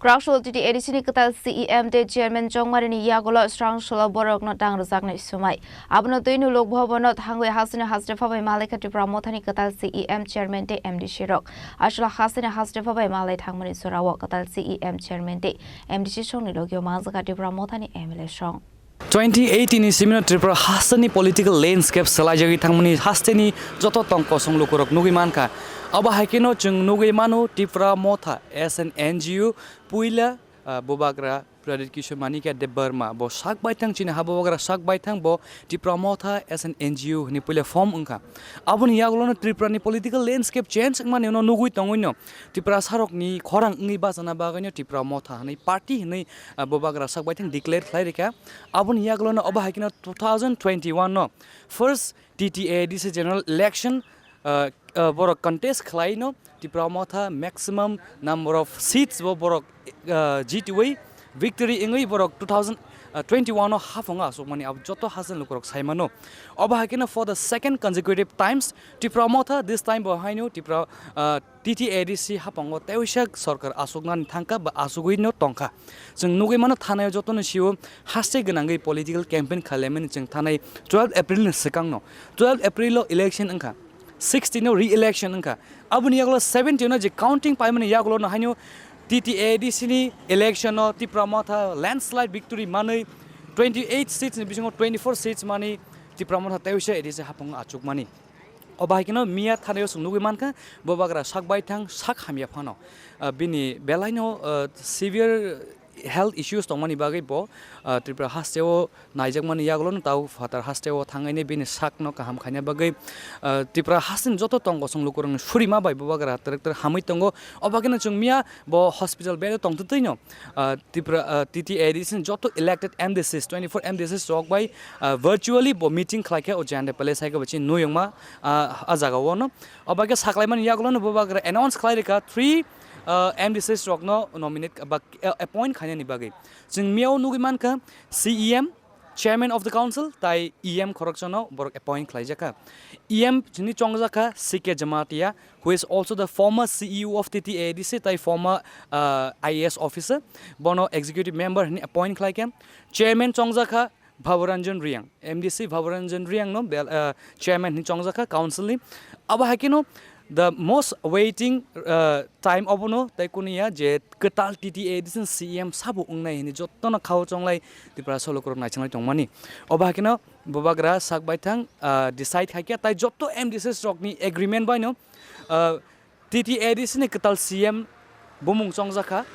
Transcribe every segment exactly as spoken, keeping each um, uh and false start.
Kwraksolo T T A D C ni kwtal C E M tei chairman chongmarini yagulo swrangsolo borokno tang rwjaknai swmai. Abono twi no Lok Bhavan no thangwi hasteni haste phabai malaikha Tipra Mothani kwtal C E M, chairman tei M D C rok. Aswla hasteni haste phabai malai thangmani jorao kwtal C E M, chairman tei M D C songni logio manjakha Tipra Mothani M L A song. Twenty eighteen ni simi no Tripura hasteni political landscape swlaijagwi thangmani hasteni joto tong kosong lukurok nugwi mankha. Abo hai kheno chwng nugwi mano Tipra Motha as an N G O puila, ah, Bubagra Pradip Kishore Manikya Debbarma bo sak baithang chini ha Bubagra sak baithang bo Tipra Motha as an N G O hwnwi puila form wngkha. Aboni yagulono Tripura ni political landscape change wngmani uno nugwi tongwino Tiprasarokni khorang wngwi bachana bagwino Tipra Motha hwnwi party hwnwi, ah, Bubagra sak baithang declare khlai rikha. Aboni yagulono obo hai kheno two thousand twenty-one no first T T A D C general election, ah, ah, borok contest khlaino Tipra Motha maximum number of seats bo borok, ah, jitwi victory wngwi borok two thousand twenty-one o haphongo aswkmani abo joto hasen lukurok saimano. Obo hai kheno for the second consecutive times Tipra Motha this time bo haino Tipra, ah, T T A D C haphango teisa sorkar aswknani thangkha ba aswgwino tongkha. Chwng nugwi mano thanao jotono sio haste gwnangwi political campaign khaimani chwng thanai twelve April ni swkangno. Twelve April o election wngkha. Sixteen o re-election wngkha. Aboni yagulo seventeen o je counting paimani yagulo no haino T T A D C ni election o Tipra Motha landslide victory manwi twenty eight seats ni bisingo twenty four seats mani Tipra Motha teisa A D C haphango achukmani. Obo hai kheno miya thanao chwng nugwi mankha, Bubagra sak baithang sak hamya phano, ah, bini belaino, ah, severe health issues tongmani bagwi bo, ah, Tripura hasteo naijakmani yagulono tao phatar hasteo thangwi bini sakno kaham khaina bagwi, ah, Tripura hasteni joto tong kosong lukurokni surima bai Bubagra twrwk twrwk hamwi tongo. Obo kheno chwng miya bo hospital bed o tongtwtwino, ah, Tripura, ah, T T A D C ni joto elected M D Cs, twenty four M D Cs rok bai, ah, virtually bo meeting khlaikha o Jayanta Palace hai khe bo chini nuyungma, ah, ah jagao no. Obo khe saklaimani yagulono Bubagra announce khlai rikha three, ah, M D Cs rokno nominate ba, ah, appoint khainani bagwi. Chwng miyao nugwi mankha C E M, Chairman of the Council tai E M khoroksano borok appoint khlaijakha. E M chini chongjakha C K Jamatia, who is also the former C E O of T T A D C tai former, ah, I A S officer. Bono executive member hwnwi appoint khlaikha. Chairman chongjakha Bhabaranjan Reang, M D C Bhabaranjan Reang no bel-, ah, chairman hwnwi chongjakha council ni. Abo hai kheno the most waiting, ah, time obono tai kuniya je kwtal T T A D C ni C E M sabo wngnai hwnwi jotono khao chonglai Tripura solokrok naichanglai tongmani. Obo hai kheno Bubagra sak baithang, ah, decide khaikha tai joto M D Cs rokni agreement baino, ah, T T A D C ni kwtal C M bumung chongjakha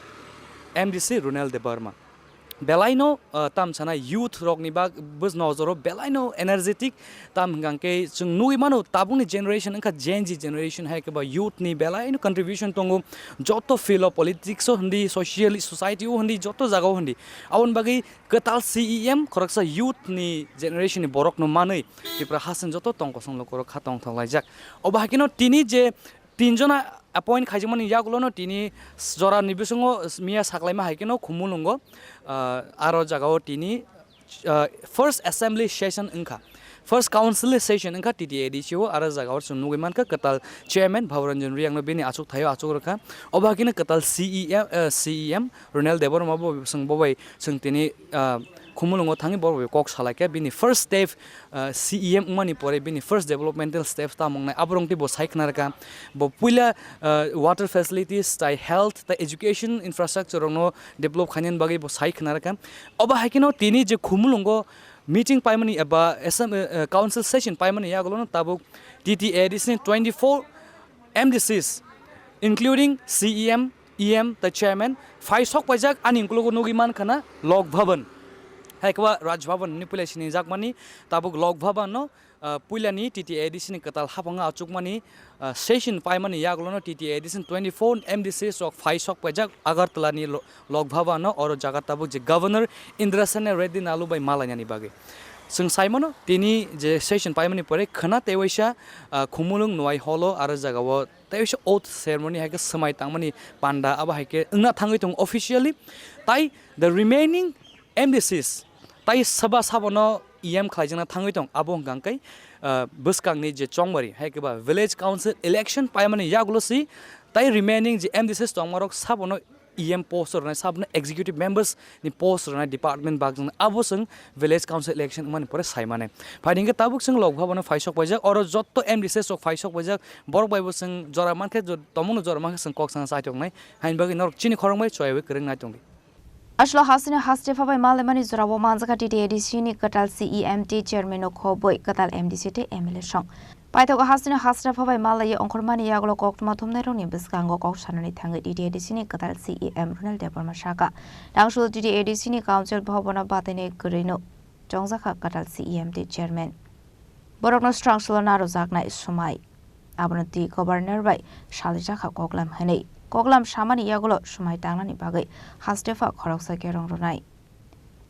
M D C Ronel Debbarma. Belaino, ah, tam sana youth rokni bag-, bus nojoro belaino energetic, tam hwnkha khe chwng nugwi mano tabukni generation wngkha Gen Z generation hai khe ba youth ni belaino contribution tongo joto field o politics o hindi, social society o hindi, joto jaga o hindi. Aboni bagwi kwtal C E M khoroksa youth ni generation ni borok no manwi Tripura haste ni joto tong kosong lukurok kha tong thok laijak. Obo hai kheno tini je tin jona appoint khaijakmani yagulono tini jora ni bisingo miya saklaima hai kheno Khumulwngo, ah, aro jagao tini, ah, first assembly session wngkha, first council session wngkha T T A D C o, aro jagao chwng nugwi mankha kwtal chairman Bhabaranjan Reang no bini achuk thaio achuk rwkha, obo hai kheno kwtal C E M, ah, C E M Ronel Debbarma bo chwng bo bai chwng tini, ah, Khumulwngo thangwi borok bai kok salaikha, bini first step, ah, C E M wngmani pore bini first developmental steps tamo wngnai aborok tei bo sai khna rwkha. Bo puila, ah, water facilities, tai health, tai education infrastructure rokno develop khainani bagwi bo sai khna rwkha. Obo hai kheno tini je Khumulwngo meeting paimani eba assem-, ah, council session paimani yagulono tabuk T T A D C ni twenty four M D Cs, including C E M, E M, tei chairman, phai sok paijak ani ukologo nugwi mankha na Lok Bhavan. Hai khe ba Raj Bhavan hinwi puila sinijakmani, tabuk Lok Bhavan no, ah, puilani T T A D C ni kwtal haphango achukmani, ah, session paimani yagulono T T A D C ni twenty four M D Cs rok phai sok paijak Agartala ni Lo-, Lok Bhavan no, oro jaga tabuk je Governor Indrasena Reddy Nalu bai malainani bagwi. Chwng saimano tini je session paimani pore khwna tei waisa, ah, Khumulwng Nwai Hall o aro jagao tei waisa oath ceremony hai khe swmai tangmani panda abo hai khe wngna thangwi tongo officially. Tai the remaining M D Cs tai saba sabono E M khlaijakna thangwi tong, abo hwnkha khe, ah, bwskangni je chongmari hai khe ba village council election paimani yagulo si tai remaining je M D Cs tongmarok sabono E M post rwnai, sabno executive members ni post rwnai department bak jwngnai, abo chwng village council election wngmani pore sai mane. Phaidi hwnkhe tabuk chwng Lok Bhavan o phaisok paijak, oro jotto M D C rok phaisok paijak, borok bai bo chwng jora mankhe jo-, tongmungno jora mankhe chwng kok sana chai tongnai, haini bagwi norok chini khorang bai chwaiwi kwrwng nai tongdi. Aswk hasini haste phabai malaimani jorao manjakha T T A D C ni kwtal C E M tei chairman no khobwi kwtal M D C tei M L A song. Paithak o hasini haste phabai malaiwi ongkhormani yagulo koktwma thumnairokni bwskango kok sanani thangwi T T A D C ni kwtal C E M Ronald Debbarma sakha, tangsul T T A D C ni council bhabono batainai kwrwino chongjakha kwtal C E M tei chairman. Borokno swrangsulo narojaknai swmai. Abono twi governor bai salijakha koklam hwnwi. Koklam samani yagulo swmai tangnani bagwi hastepha khoroksa kerong rwnai.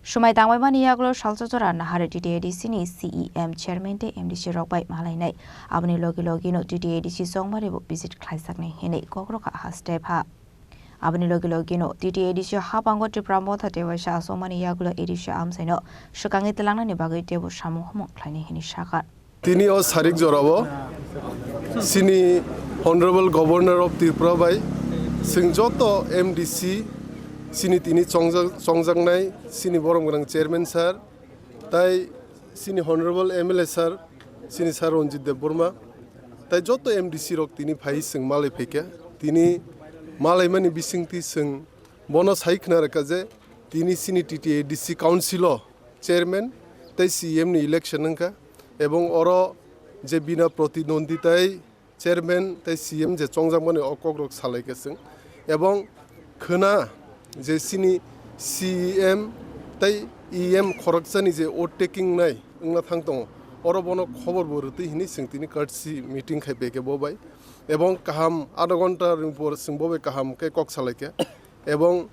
Swmai tangbaimani yagulo salsa jora nahari T T A D C ni C E M chairman tei M D C rok bai malainai. Aboni logi logino T T A D C chongmari bo visit khlaijaknai hinwi kokrok kha haste pha. Aboni logi logino T T A D C habango Tipra Motha tei waisa achomani yagulo A D C amchaino swkangwi tlangnani bagwi teibo samung humung khlainai hinwi sakha. Tini o sarik jorao chini Honorable Governor of Tripura bai chwng joto M D C chini tini chongjak-, chongjaknai chini borom gwnang Chairman sir tai chini Honorable M L A sir chini Sir Ranjit Debbarma tai joto M D C rok tini phai chwng malai phaikha. Tini malaimani bisingtwi chwng bono sai khna rwkha je tini chini T T A D C Council o Chairman tei C E M ni election wngkha, ebong oro je bina protinondhi tei Chairman tei C E M je chongjakmani o kokrok salaikha chwng, ebong khwna je chini C E M tei E M khoroksani je oath taking nai wngna thang tongo, oro bono khobor bo rwtwi hinwi chwng tini courtesy meeting khai phaikha bo bai, ebong kaham adha ghonta ni por chwng bo bai kaham khe kok salaikha. Ebong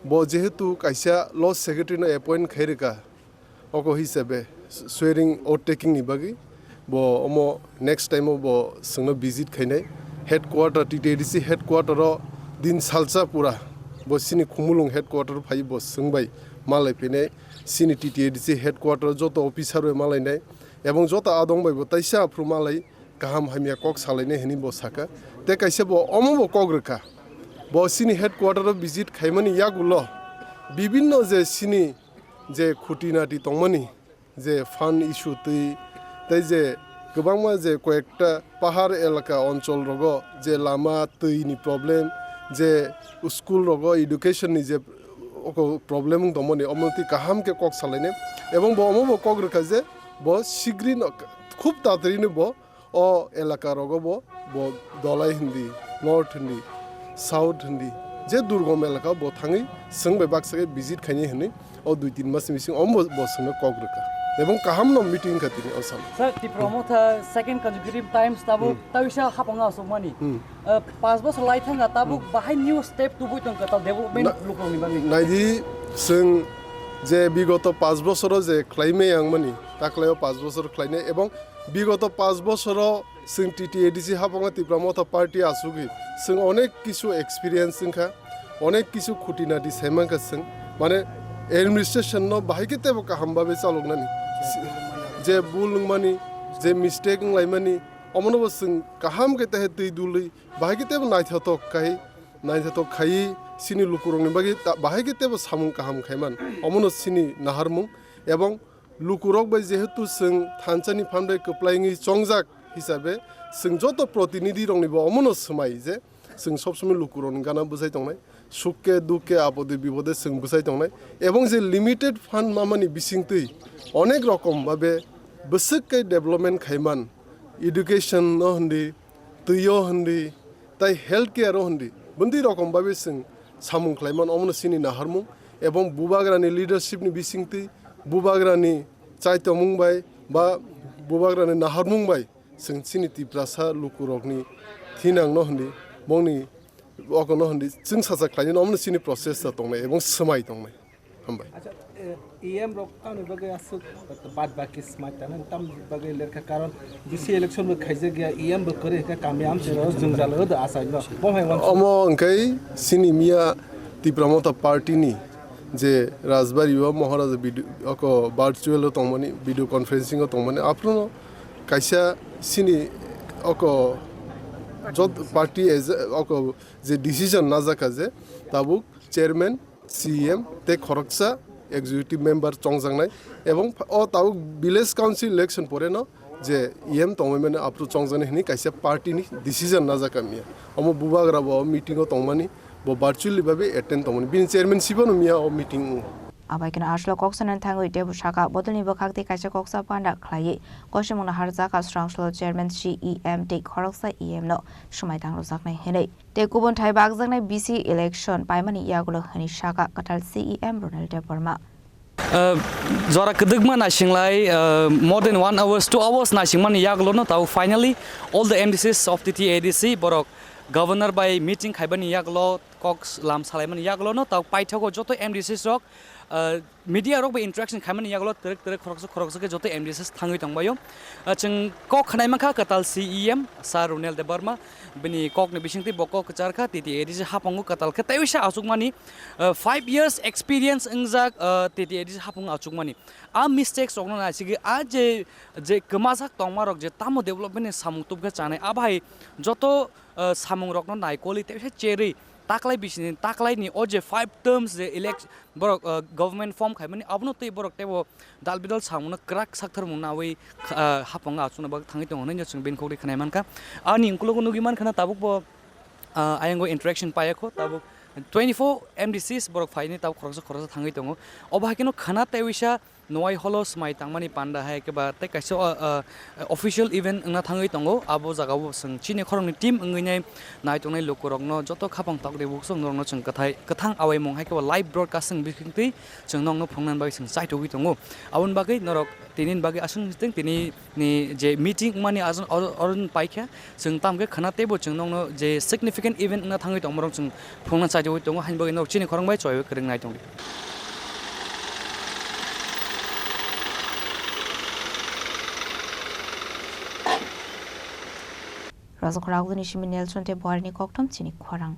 bo jehetu kaisa law secretary no appoint khai rwkha, oko hisabe swearing oath taking ni bagwi bo omo next time o bo chwngno visit khainai headquarter, T T A D C headquarter o din salsa pura bo chini Khumulwng headquarter o phai bo chwng bai malai phainai, chini T T A D C headquarter o joto officer bai malainai ebong joto adong bai bo taisa aphuru malai kaham hamya kok salainai hinwi bo sakha. Tei kaisa bo omo bo kok rwkha, bo chini headquarter o visit khaimani yagulo bibinno je chini je khuti nati tongmani, je fund issue twi, tei je kwbangma je koyekta pahar elaka onchol rogo je lama twi ni problem, je school rogo education ni je oko problem wng tongmani, omo twi kaham khe kok salainai. Ebong bo omo bo kok rwkha je bo sigri no, khub tatari no bo o elaka rogo bo, bo Dholai hindi, North hindi, South hindi, je durgom elaka bo thangwi chwng bai baksa khe visit khainai hinwi o dui tin mas ni bising omo bo chwngno kok rwkha. Ebong kaham no meeting kha tini o sal. Sir, Tipra Motha second consecutive times tabuk Hmm. tawisa hapang asukmani. Hmm. Uh, pas bosor lai thangkha tabuk Hmm. bahai new step tubui tongkha ta development Na-, lukurokni bagwi. Naidi chwng je bigoto pas bosoro je khlaimai ang mani, taklaio pas bosor khlainai ebong bigoto pas bosoro chwng T T A D C habango Tipra Motha Party asugwi chwng onek kisu experience wngkha, onek kisu khuti nati saimankha chwng, mane administration no bahai khe teibo kaham babe chaloknani, je bul wngmani, je mistake wnglaimani, omono bo chwng kaham khe tehe twi dulwi bahai khe teibo naithotok khai, naithotok khaiwi chini lukurokni bagwi ta-, bahai khe teibo samung kaham khaiman, omono chini naharmung ebong lukurok bai jehetu chwng thansa ni phan bai kwplai wngwi chongjak hisabe, chwng joto protinidhi rokni bo omono swmai je chwng sob somoi lukurokni gana bwsai tongnai, suk khe duk khe apode bipode chwng bwsai tongnai, ebong je limited fund mamani bisingtwi onek rokom babe bwswk khe development khaiman, education no hindi, twi o hindi, tai health care o hindi, bwndwi rokom babe chwng samung khlaiman, omono chini naharmung, ebong bubagrani leadership ni bisingtwi, bubagrani chaitomung bai ba bubagrani naharmung bai chwng chini Tiprasa lukurokni thinangno hindi, bongni okono hindi chwng sacha khlainani, omono chini process ta tongnai ebong swmai tongnai. Hambai. Acha, eh, E M rok tamni bagwi aswk bad baki swmai tana tamni bagwi lerkha, karon B C election bo khaijak ya, E M bo kwrwi kha, kami amchai rok jwngjal o do achai no. Bo hai wan. Omo hwnkhe chini miya Tipra Motha Party ni je Rajbari o Maharaja video, oko virtual o tongmani, video conferencing o tongmani, aphuru no kaisa chini oko jot party as a, oko je decision najak kha je tabuk Chairman, C E M tei khoroksa executive member chongjaknai, ebong o tabuk village council election pore no je E M tongmani aphuru chongjaknai hwnwi kaisa party ni decision najak kamiya. Omo bubagra bo meeting o tongmani, bo virtually babe attend tongmani. Bini chairman sibo no miya o meeting o. Abai kheno aslo kok sanani thangwi tebo saka bodolni bwkhak tei kaisa koksa panda khlaiwi kosimungno harjak Asrang solo chairman, C E M tei khoroksa E M no swmai tang rwjaknai hwnwi. Tei kubun thai bakjaknai B C election paimani yagulo hwnwi saka kwtal C E M Ronel Debbarma. Uh, jora kwdwkma naisinglai, uh, more than one hours, two hours naisingmani yagulono tau finally all the M D Cs of T T A D C borok governor bai meeting khaibani yagulo kok lam salaimani yagulono tau paithago joto M D Cs rok, uh, media rok bai interaction khaimani yagulo twrwk twrwk khoroksa khoroksa khe joto M D Cs thangwi tongbaio. Uh, chwng kok khnai mankha kwtal C E M Sir Ronel Debbarma, bini kokni bisingtwi bo kok kwchar kha, T T A D C hapango kwtal khe tei uisa achukmani, uh, five years experience wngjak, uh, T T A D C hapango achukmani. A mistakes rokno naisigwi a je, je kwmajak tongmarok je tamo development ni samung tubkhe chanai, a bahai joto, uh, samung rokno naikoli tei uisa cherwi taklai bisini taklaini o je five terms je elect-, borok, uh, government form khaimani abono tei borok teibo dal bidal samungno kwrak sakthar mung nawi, uh, hapango achukna bagwi thangwi tongo hinwi chwng bini kokni khnai mankha. Ani ukologo nugwi mankha na tabukbo, uh, ayang o interaction paiya kho, tabuk twenty four M D Cs borok phaini tabuk khoroksa khoroksa thangwi tongo. Obo hai kheno khana tei uisa Nwai holo swmai tangmani panda hai khe ba tei kaisa, uh, uh, official event wngna thangwi tongo. Abo jaga o chwng chini khoroknwi team wngwi nai nai tongnai lukurokno joto khapang tok ribuk chwng norokno chwng kwthai kwthang awaimung hai khe ba live broadcast wng bisingtwi chwng nokno phunuknani bagwi chwng chaitugwi tongo. Aboni bagwi norok tini ni bagwi aswk tini ni je meeting wngmani ajon-, oro, oro ni paikha, chwng tamo khe khwna teibo chwng nokno je significant event wngna thangwi tongmarok chwng phunukna chaitugwi tongo, haini bagwi norok chini khorang bai chobaiwi kwrwng nai tongdi. Rajakhor Agulini simi Nelson tei Buarini kokthom chini khorang.